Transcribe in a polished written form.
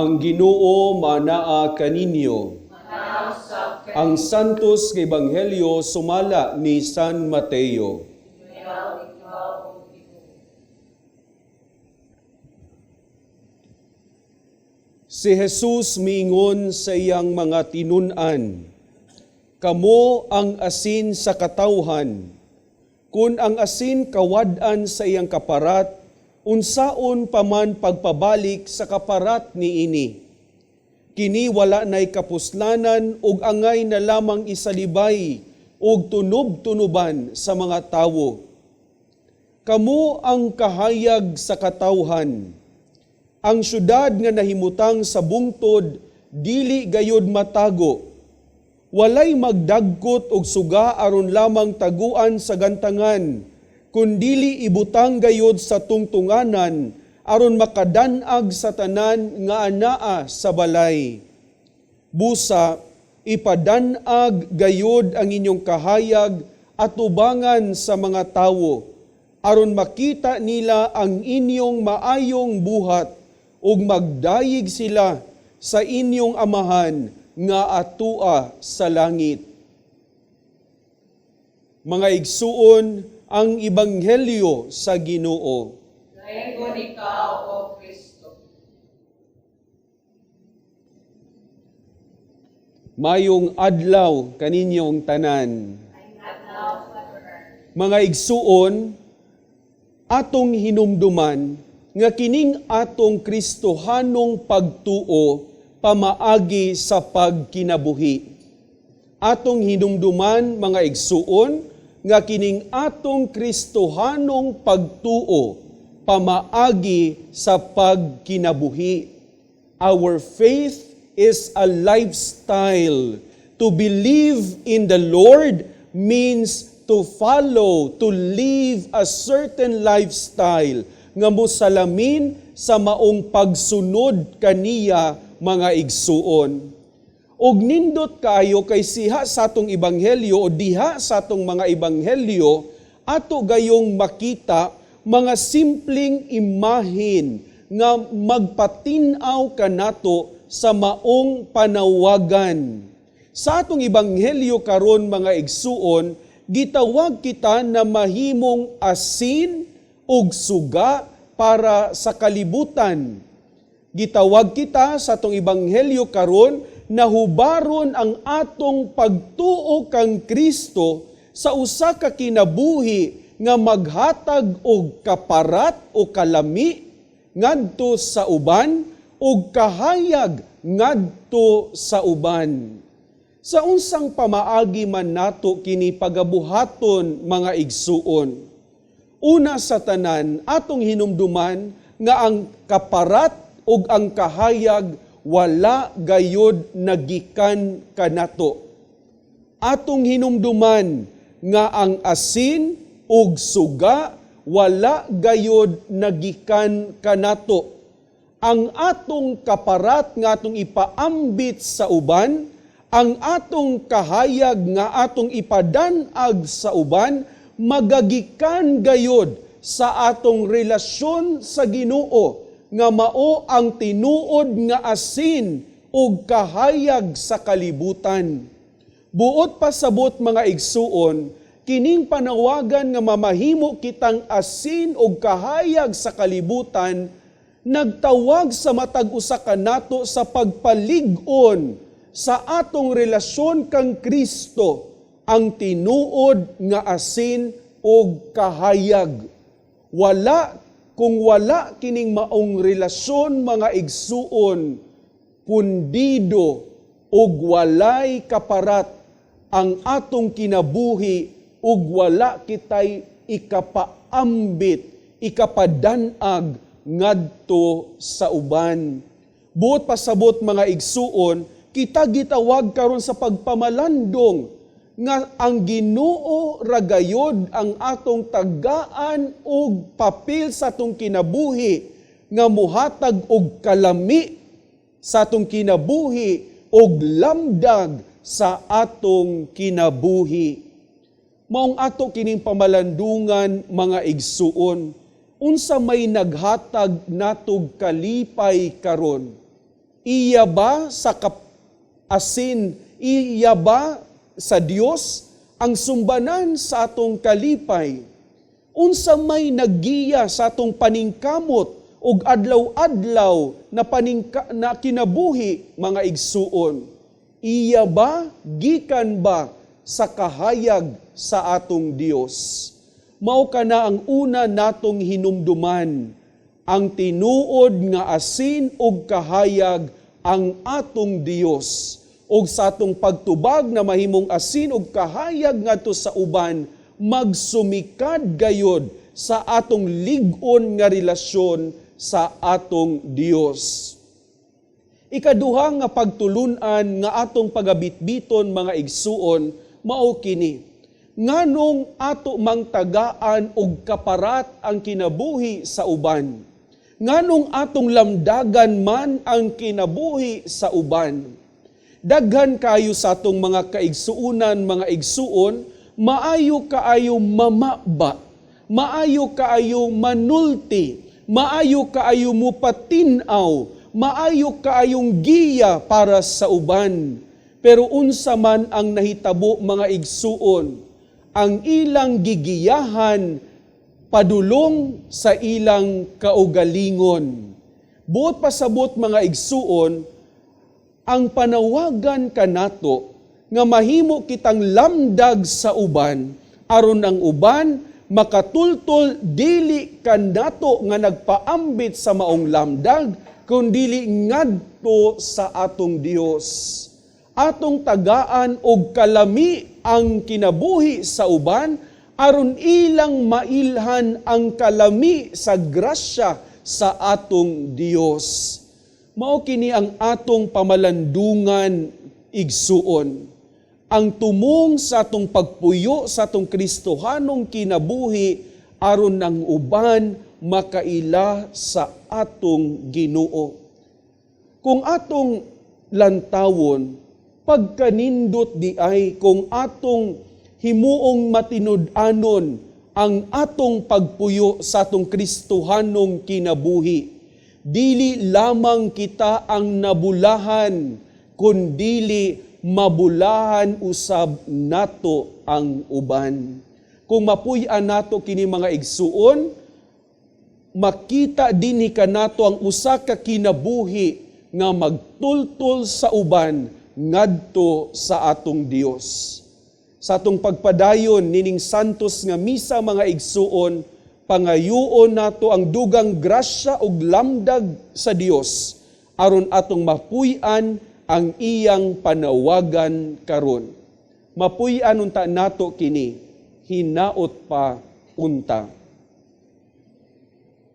Ang Ginoo manaa kaninyo. Ang Santos nga Ebanghelyo sumala ni San Mateo. Si Jesus miingon sa iyang mga tinun-an, "Kamo ang asin sa katawhan. Kung ang asin kawad-an sa iyang kaparat, unsaon pa man pagpabalik sa kaparat niini? Kini wala nay kapuslanan ug angay na lamang isalibay ug tunob-tunoban sa mga tawo. Kamo ang kahayag sa katawhan. Ang syudad nga nahimutang sa bungtod dili gayud matago. Walay magdagkot og suga aron lamang taguan sa gantangan, kundili ibutang gayud sa tungtunganan aron makadan-ag sa tanan nga anaa sa balay. Busa ipadan-ag gayud ang inyong kahayag atubangan sa mga tawo, aron makita nila ang inyong maayong buhat ug magdayeg sila sa inyong Amahan nga atua sa langit." Mga igsuon, ang ebanghelyo sa Ginoo. Daygon ikaw, O Kristo. Mayong adlaw kaninyong tanan. Mga igsuon, atong hinumduman nga kining atong Kristohanong pagtuo pamaagi sa pagkinabuhi. Atong hinumduman, mga igsuon, nga kining atong Kristohanong pagtuo pamaagi sa pagkinabuhi. Our faith is a lifestyle. To believe in the Lord means to follow, to live a certain lifestyle nga mosalamin sa maong pagsunod kaniya, mga igsuon. Og nindot kaayo kay siha sa atong ebanghelyo o diha sa atong mga ebanghelyo, ato gayong makita mga simpleng imahin nga magpatin-aw kanato sa maong panawagan. Sa atong ebanghelyo karon, mga igsuon, gitawag kita na mahimong asin ug suga para sa kalibutan. Gitawag kita sa atong ebanghelyo karon na hubaron ang atong pagtuo kang Kristo sa usa ka kinabuhi nga maghatag og kaparat o kalami ngadto sa uban ug kahayag ngadto sa uban. Sa unsang pamaagi man nato kini pagabuhaton, mga igsuon? Una sa tanan, atong hinumduman nga ang kaparat ug ang kahayag wala gayod nagikan kanato. Atong hinumduman nga ang asin ug suga wala gayod nagikan kanato. Ang atong kaparat nga atong ipaambit sa uban, ang atong kahayag nga atong ipadanag sa uban, magagikan gayod sa atong relasyon sa Ginoo nga mao ang tinuod nga asin ug kahayag sa kalibutan. Buot pasabot, mga igsuon, kining panawagan nga mamahimo kitang asin ug kahayag sa kalibutan nagtawag sa matag usa kanato sa pagpalig-on sa atong relasyon kang Kristo, ang tinuod nga asin ug kahayag. Wala kung wala kining maong relasyon, mga igsuon, pundido ug walay kaparat ang atong kinabuhi ug wala kitay ikapaambit, ikapadanag ngadto sa uban. Buot pasabot, mga igsuon, kita gitawag karon sa pagpamalandong nga ang Ginoo ragayod ang atong tagaan og papel sa atong kinabuhi nga muhatag og kalami sa atong kinabuhi og lamdag sa atong kinabuhi. Maong ato kining pamalandungan, mga igsuon. Unsa may naghatag natog kalipay karon? Iya ba sa asin, iya ba sa Dios ang sumbanan sa atong kalipay? Unsa may naggiya sa atong paningkamot ug adlaw-adlaw na kinabuhi, mga igsuon? Iya ba, gikan ba sa kahayag sa atong Dios? Mao kana ang una natong hinumduman, ang tinuod nga asin ug kahayag ang atong Dios. Ug sa atong pagtubag na mahimong asin ug kahayag ngadto sa uban, magsumikad gayod sa atong lig-on nga relasyon sa atong Dios. Ikaduha nga pagtulunan nga atong pagabitbiton, mga igsuon, mao kini: Nganong ato mang tagaan og kaparat ang kinabuhi sa uban? Nganong atong lamdagan man ang kinabuhi sa uban? Daghan kayo sa atong mga kaigsuunan, mga igsuon, maayo kaayo mamaba, maayo kaayo manulti, maayo kaayo mupatin-aw, maayo kaayong giya para sa uban. Pero unsa man ang nahitabo, mga igsuon, ang ilang gigiyahan padulong sa ilang kaugalingon. Buot pasabot, mga igsuon, ang panawagan kanato nga mahimo kitang lamdag sa uban aron ang uban makatultol dili kanato nga nagpaambit sa maong lamdag kundili ngadto sa atong Dios. Atong tagaan og kalami ang kinabuhi sa uban aron ilang mailhan ang kalami sa grasya sa atong Dios. Mao kini ang atong pamalandungan, igsuon. Ang tumong sa atong pagpuyo sa atong Kristohanong kinabuhi aron ang uban makaila sa atong Ginoo. Kung atong lantawon, pagkanindot diay kung atong himuong matinud-anon ang atong pagpuyo sa atong Kristohanong kinabuhi. Dili lamang kita ang nabulahan, kundili mabulahan usab nato ang uban. Kung mapuy-an nato kini, mga igsuon, makita dinhi kanato ang usa ka kinabuhi nga magtultol sa uban ngadto sa atong Dios. Sa atong pagpadayon nining santos nga misa, mga igsuon, pangayuon nato ang dugang grasya ug lamdag sa Dios aron atong mapuy-an ang iyang panawagan karon. Mapuy-an unta nato kini, hinaot pa unta.